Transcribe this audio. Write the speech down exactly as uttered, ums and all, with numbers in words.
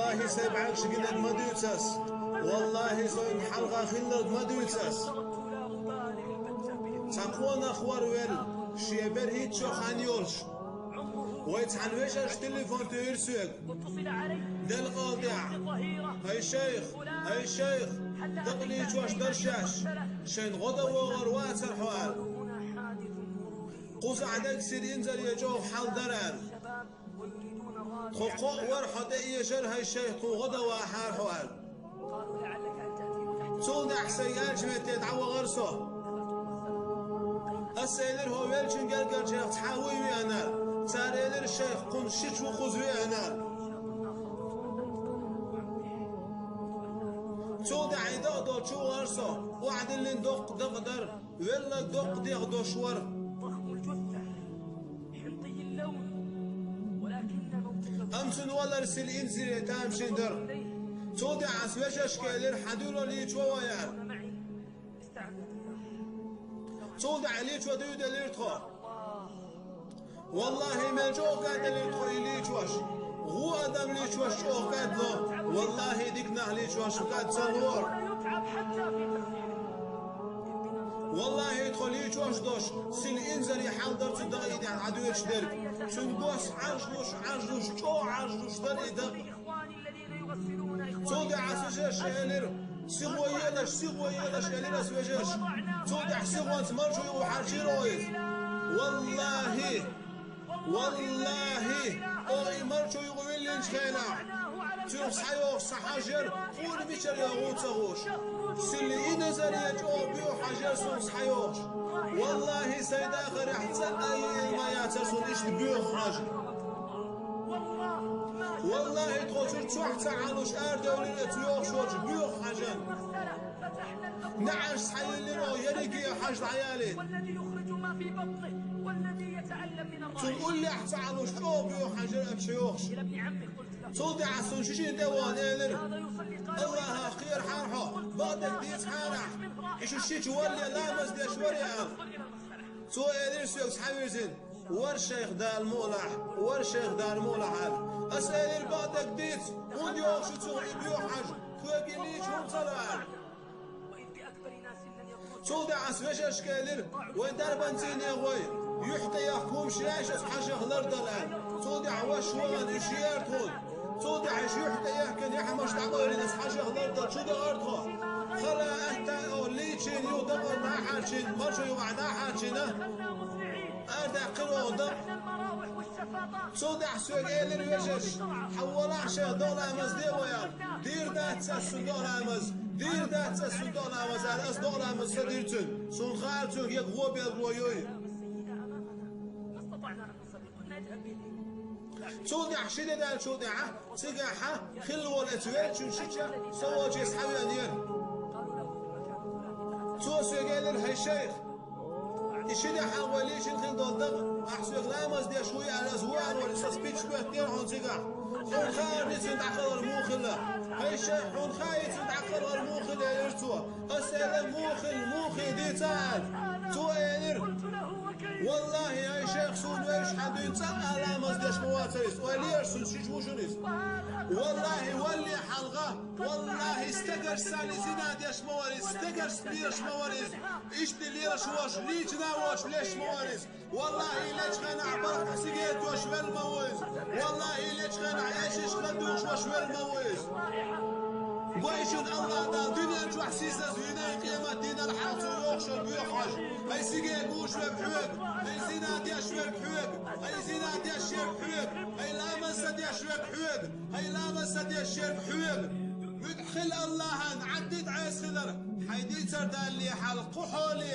Валлахи, сайн бӀаьргаш гинарг ма дуьйцу ас. Валлахи, сайна хьалха хилларг ма дуьйцу ас. Цхьа кхо нах вар велла, шен бер хӀинццо хан йолуш. Вай цхьана вешаш телефон туьйхира соьга. Делкъал тӀехь: «Ай шайх, ай шайх, дакъа лийчош дара шаьш, шайна гӀо дан вогӀур вацара хьо», — аьлла. Кхузахь дерг сира инзаре чӀогӀа хьал дара аьлла. Тхо кхоъ вара хьо тӀеэшар, хӀай шайх, тхуна гӀо дан вахьара хьо аьлла. Цул тӀаьхьа сайн аьллачу метте дӀавахара со. Ас элира: «ХӀо веллачун гергарчех цхьа вуй веана?» — аьлла. Цара элира: «Шайх, кхунна шича ву кхуза веана», — аьлла. Цул тӀаьхьа и дакъа долчу вахара со, охьадиллина доккха дакъа дара. Велларг доккха дегӀ долуш вара. Амма цуьнан валар сила инзаре тамашийна дара. Цул тӀаьхьа ас вешашка элира: «Хьан дуьйла лийчо вай?» — аьлла. Цул тӀаьхьа лийчо дуьйделира тхо. Валлахи, мел чӀогӀа кӀадделира тхо и лийчош. ГӀо адам лийчош чӀогӀа кӀаддало. Валлахи, дика нах лийчош кӀад ца лору. Валлахи, тхо лийчош долуш, сила инзаре хьал дара цу дакъий тӀехь дӀадоьдуш дерг. Цуьнан гос Ӏаржлуш, Ӏаржлуш, чӀогӀа Ӏаржлуш дара и дакъа. Цул тӀаьхьа ас вешеша элира: «Сихо елаш, сихо елаш», — элира ас вешеша. Цул тӀаьхьа сихонца маршо юкъа хьарчийра иза. Валлахи, валлахи, оха и маршо юкъа виллинчу хенахь, цуьнах схьайогӀуш схьахьажар, къуна мичара йогӀу ца хууш. Сила инзаре чӀогӀа боьха хьажар суна схьайогӀуш. Валлахи, сайн дахарехь цкъа а йиъна ма яцара суна иштта боьха хьажа. Валлахи, тхо чуьра чохь ца Ӏалуш арадевлира оцу йогӀуш йолчу боьха хьажан. НеӀарш схьайиллира оха ерриге хьажа дӀаялийта. Цунна уллехь ца Ӏалуш чӀогӀа боьха хьажар оцу йогӀуш. Цул тӀаьхьа суна шишина тӀе а вахана элира: «АллахӀах кхерахьара хьо, бакъдерг дийцахьара ахь. И шу шича валле ламаз деш вара», — аьлла. Цо элира соьга схьавирзина: «Вара шайх, Дала мукъ лахь, вара шайх, Дала мукъ лахь», — аьлла. Ас элира: «Бакъдерг дийца, хӀунда йогӀуш ю цунах и боьха хьажа, хьоьга и лийча хӀунда ца ло?» — аьлла. Цул тӀаьхьа ас вешашка элира: «Вай дарбанцийне гӀой, юьхь тӀеяхка хӀумаш яьй аса хьажах лардала», — аьлла. Цул тӀаьхьа ваша вахана уьш еара тхуна. Цул тӀаьхьа уьш юьхь тӀеяхкина яхьамаш дӀакъевлина аса хьажах лардала чу дахара тхо. Хала атта оха лийчийна юха дакъа дӀа а хьарчийна, маршо юкъахь дӀа а хьарчийна, арадаьккхира оха дакъа. Цул тӀаьхьа соьга элира вешаша: «Хьан волахь шайх, докъа ламаз де вай», — аьлла. «Дийр дац ас цунна докъа ламаз, дийр дац ас цунна докъа ламаз», — аьлла, ас докъа ламаз ца дира цуьнга. Суна хаьара цуьнга яга гӀо белгало йой. Цул тӀаьхьа ши де даьллачул тӀаьхьа цигахь хилла волу оцу веллачун шича со волчу схьавеанера. Цо соьга элира: «ХӀай шайх, и ши де хьалха вай лийчина хилла долу дакъа, ахь соьга ламаз деш вуй аьлла, аса ву аьлла вара, аса бича хӀоьттинера хьуна цигахь. Хьуна хаьара цуьнан дӀакхалхар муха хилла. ХӀай шайх, хьуна хаьий цуьнан дӀакхалхар муха хилла?» — элира цо. Аса элира: «Муха хилла, муха хилла, дийца», — аьлла. Цо элира: «Валлахи, хӀай шайх, суна вевзаш хьан дуьйна цкъа а ламаз деш ма вацара иза. Ойла еш, суна шича ву шуна иза. Валлахи, валле хьалха, валлахи, стегарш санна зина деш ма вара иза, стегарш лелаш ма вара иза. Иштта лелаш волуш, лийчина а воцуш леш ма вара иза. Валлахи, лечу хенахь бархӀ сигарет йош велла ма ву иза. Валлахи, лечу хенахь эшиш хадуьйхуш велла ма ву иза. Гой шуна, АллахӀ Дала дуьнен чохь сийсаз вина, къемат дийнахь хьалха цо йогӀуш йолу боьха хьажа. ХӀай сигарет гуш верг хьоьга, хӀай зина деш верг хьоьга, хӀай зина деш верг хьоьга, хӀай ламаз ца деш верг хьоьга, хӀай ламаз ца деш верг хьоьга. МуьтӀахь хила АллахӀан, Ӏаддита Ӏеса хилар, хьайн дийцар далале хьалха кху хьоле».